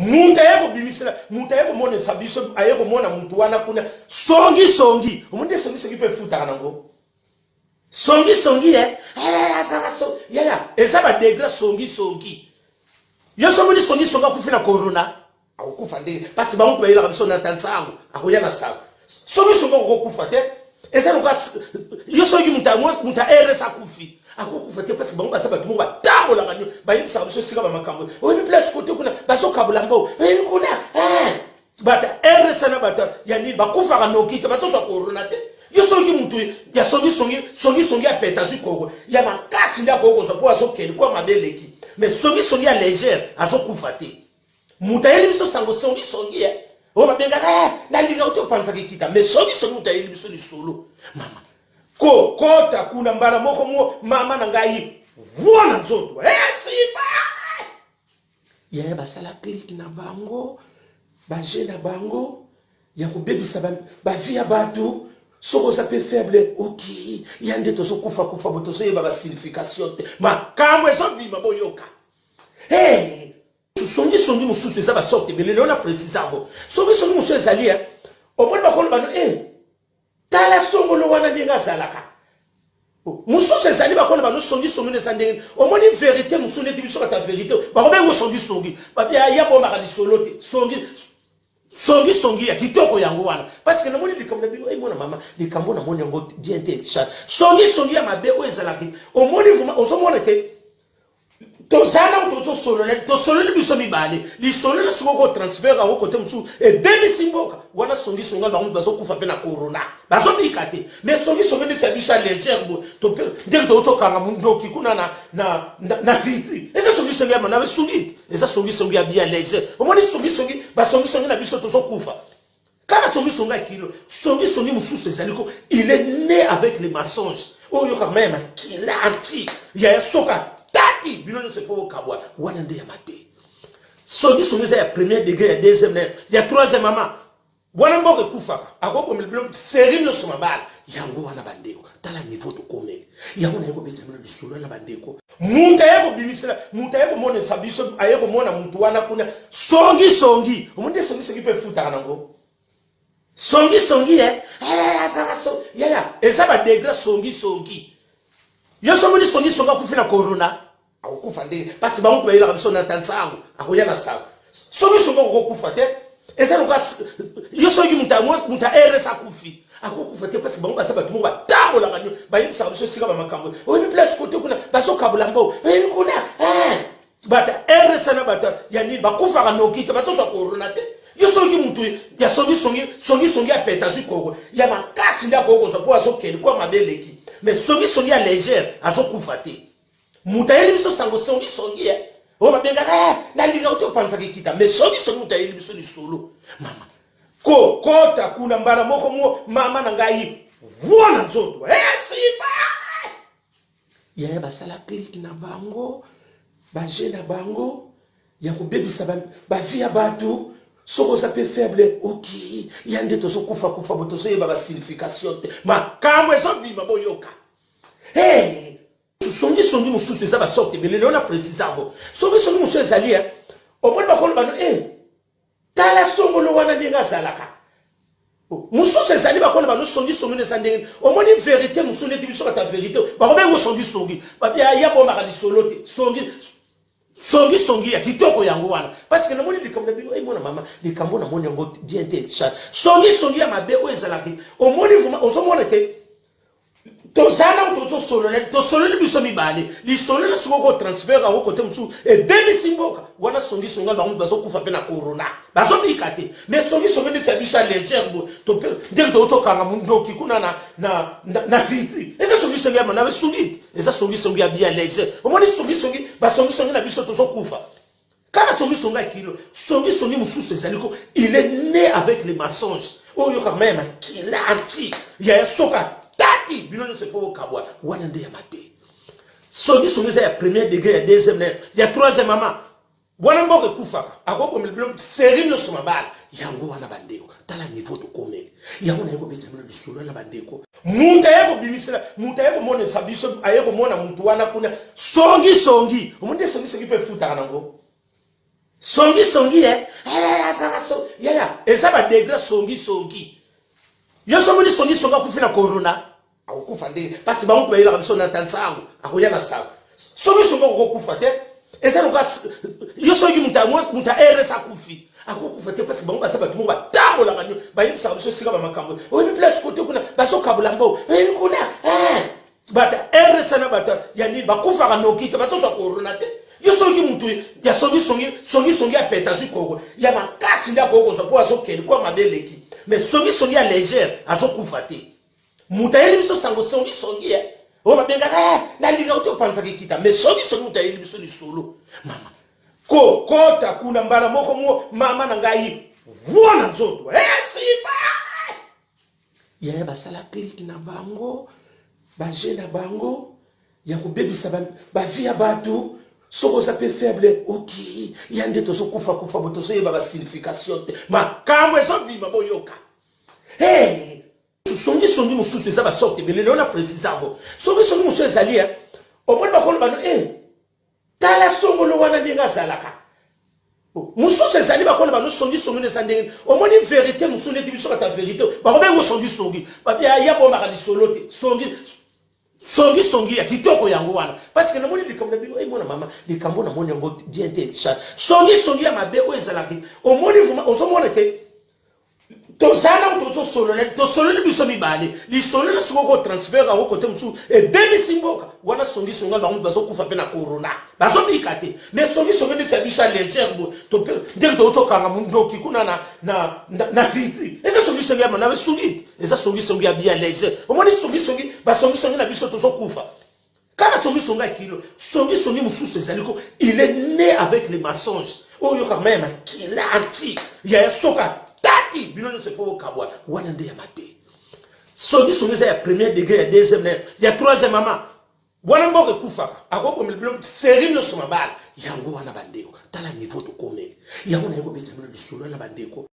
Moto aye kobimisela, moto aye komonisa biso, aye komona moto wana kuna songi songi. Omoni nde songi songi mpe efutaka nango. Songi songi eh, yaya eza ba degré songi songi. Yo somoni songi songi akufi na corona, akokufa ndenge parce bango bayelaka biso na tansango, akoya na sango. Songi songi akokufa te. Eza lokola yo soki moto moto ya RS akufi, akokufa te parce bango baza bato moko batambolaka nyo, bayebisaka biso esika ba makambo. Oyebi place kote kuna bazokabola mbongo, oyebi kuna eh bato ya RS na bato ya nini bakufaka noki te, bazozwa corona te. Yo soki moto ya songi songi, songi songi ya pete azwi koko ya makasi nde akoki kozwa mpo azokende mpo mabe eleki, mais songi songi ya légère azokufa te. Moto ayeli biso sango songi songi eh, oyo babengaka eh, nalinga te opanzaka ekita, mais songi songi moto ayeli biso lisolo mama kokota kuna mbala moko mo mama na ngai wana nzoto eh, simba yaya basala clique na bango baje na bango ya kobebisa bavie ya bato. Soki oza mpe faible, okei ya nde tozokufa kufa bo tozoyeba basignification te, makambo ezobima boyoka. Hey! Songi songi mosusu eza basorte ebele, lelo na précise yango. Songi songi mosusu ezali eh, omoni bakoloba no eh, tala songolo wana ndenge azalaka. Mosusu ezali bakoloba no songi songi eza ndenge omoni vérité mosusu neti biso bata vérité bakobengo songi songi, ya bombaka lisolo te, songi songi songi ya kitoko yango wana parce que namoni likambo na bino emona mama likambo namoni yango bien te. Songi songi ya mabe oyo ezalaki, omoni vraiment ozomona ke toza na tozosolola, tosololi biso mibale lisolo na sikoyo kotransfere yango kote mosusu ebebisi mboka wana. Songi songi bango bazokufa mpe na corona, bazobika te, mais songi songi neti ya biso ya légère boye, ndenge tokanga mondoki kuna na vitri, eza songi songi ya na sungi, eza songi songi ya bia légère. Omoni songi songi, basongi songi na biso tozokufa kaka songi songi ya kilo. Songi songi mosusu ezali ko il est né avec les mensonges, oyo oyokaka ma ya makila anti yaya soka tati bino nyonso efo bokabwa, wana nde ya mabe. Songi songi eza ya premier degré, ya deuxième, ya troisième mama wana mboka ekufaka, akobomela bino série nyonso mabala yango wana. Bandeko, tala niveau tokomeli yango, naye kobetela bino lisolo na bandeko. Moto aye kobimisela, moto aye komonisa biso, aye komona moto wana kuna songi songi. Omoni nde songi songi mpe efutaka nango. Songi songi eh, yaya eza ba degré songi songi. Yo somoni songi songi akufi na corona, akokufa ndenge parce bango bayelaka biso na tansango, akoya na sango. Songi songi akokufa te. Eza lokola yo soki moto ya RS akufi, akokufa te parce bango baza bato moko batambolaka nyo, bayebisaka biso esika bamakambo. Oyebi place kote kuna bazokabola mbongo, oyebi kuna bato ya RS na bato ya nini bakufaka noki te, bazozwa corona te. Yo soki moto ya songi songi, songi songi ya pete azwi koko ya makasi nde akoki kozwa mpo azokende mpo mabe eleki, mais songi songi ya légère azokufa te. Moto ayeli biso sango songi songi eh, oyo babengaka eh, nalinga te opanzaka ekita, mais songi songi moto ayeli biso lisolo mama kokota kuna mbala moko mo mama na ngai wana nzoto eh, simba yaya basala clique na bango baje na bango ya kobebisa bavie ya bato. Soki oza mpe faible, okei ya nde tozokufa kufa bo tozoyeba basignification te, makambo ezobima boyoka. Hey! Songi songi mosusu eza basorte ebele, lelo na précise yango. Songi songi mosusu ezali eh, omoni bakoloba no eh, tala songolo wana ndenge azalaka. Mosusu ezali bakoloba no songi songi eza ndenge omoni vérité mosusu neti biso bata vérité bakobengo songi songi, ya bombaka lisolo te, songi songi songi ya kitoko yango wana parce que namoni likambo na bino emona mama likambo namoni yango bien te. Songi songi ya mabe oyo ezalaki, omoni vraiment ozomona ke toza na tozosolola, tosololi biso mibale lisolo na sikoyo kotransfere yango kote mosusu ebebisi mboka wana. Songi songi bango bazokufa mpe na corona, bazobika te, mais songi songi neti ya biso ya légère boye, ndenge tokanga mondoki kuna na vitri, eza songi songi ya na sungi, eza songi songi ya bia légère. Omoni songi songi, basongi songi na biso tozokufa kaka songi songi ya kilo. Songi songi mosusu ezali ko il est né avec les mensonges, oyo oyokaka ma ya makila anti yaya soka tati bino nyonso efo bokabwa, wana nde ya mabe. Songi songi eza ya premier degré, ya deuxième, ya troisième mama wana mboka ekufaka, akobomela bino série nyonso mabala yango wana. Bandeko, tala niveau tokomeli yango, naye kobetela bino lisolo na bandeko. Moto aye kobimisela, moto aye komonisa biso, aye komona moto wana kuna songi songi. Omoni nde songi songi mpe efutaka nango. Songi songi eh. Yaya, eza ba degré songi songi. Yo somoni songi songi akufi na corona. Akokufa ndenge parce bango bayelaka biso na tansango akoya na sango. Songi songi akokufa te. Eza loka yo soki muta muta RS akufi. Akokufa te parce bango baza bato moko batambolaka nyo bayebisaka biso esika ba makambo. Oyebi place kote kuna bazokabola mbongo. Oyebi kuna eh. Bata RSA na bato ya nini bakufaka noki te, bazozwa corona te. Yo soki mutu ya songi songi songi songi ya peta azwi koro ya makasi nde akoki kozwa mpo azokende mpo mabe eleki, mais songi songi ya légère azokufa te. Moto ayeli biso sango songi songi eh. Oyo babengaka eh, nalinga te opanzaka ekita, mais songi songi moto ayeli biso lisolo mama kokota kuna mbala moko mo mama na ngai wana nzoto eh, simba Yaya basala clique na bango, ba jeu na bango ya kobebisa ba, ba vie ya bato. Soki oza pe faible okei, ya nde tozokufa kufa bo tozoyeba ba signification te, makambo ezobima boyoka. Hey! Songi songi mosusu eza ba sorte ebele, lelo na precise yango. Songi songi mosusu ezali eh, omoni bakoloba no eh, tala songolo wana ndenge azalaka. Mosusu ezali bakoloba no songi songi eza ndenge omoni verite mosusu neti biso bata verite bakobenga songi songi babia ya bombaka lisolo te songi songi songi ya kitoko yango wana parce que namoni likambo na bino emona mama likambo namoni yango bien te songi songi ya mabe oyo ezalaki omoni vraiment ozomona te Toza nanu tozosolola, tosololi biso mibale, lisolo na sikoyo ko transfert yango kote mosusu ebebisi mboka wana. Songi songi bango bazokufa mpe na corona bazobika te, mais songi songi neti ya biso ya légère boye ndenge tokanga mondoki kuna na vitri eza songi songi ya na songi eza songi songi ya bia légère. Omoni songi songi basongi songi na biso tozokufa kaka songi songi ya kilo. Songi songi mosusu ezali ko il est né avec les mensonges oyo yokaka ma ya makila anti ya soka tati bino nyonso ifo bokabwa wana nde ya mabe. Songi songi eza ya premier degré, ya deuxième na ya troisième mama wana mboka ekufaka akobomela bino seri nyonso mabala yango wana. Bandeko, tala niveau tokomeli yango, naye kobeta bino lisolo na bandeko.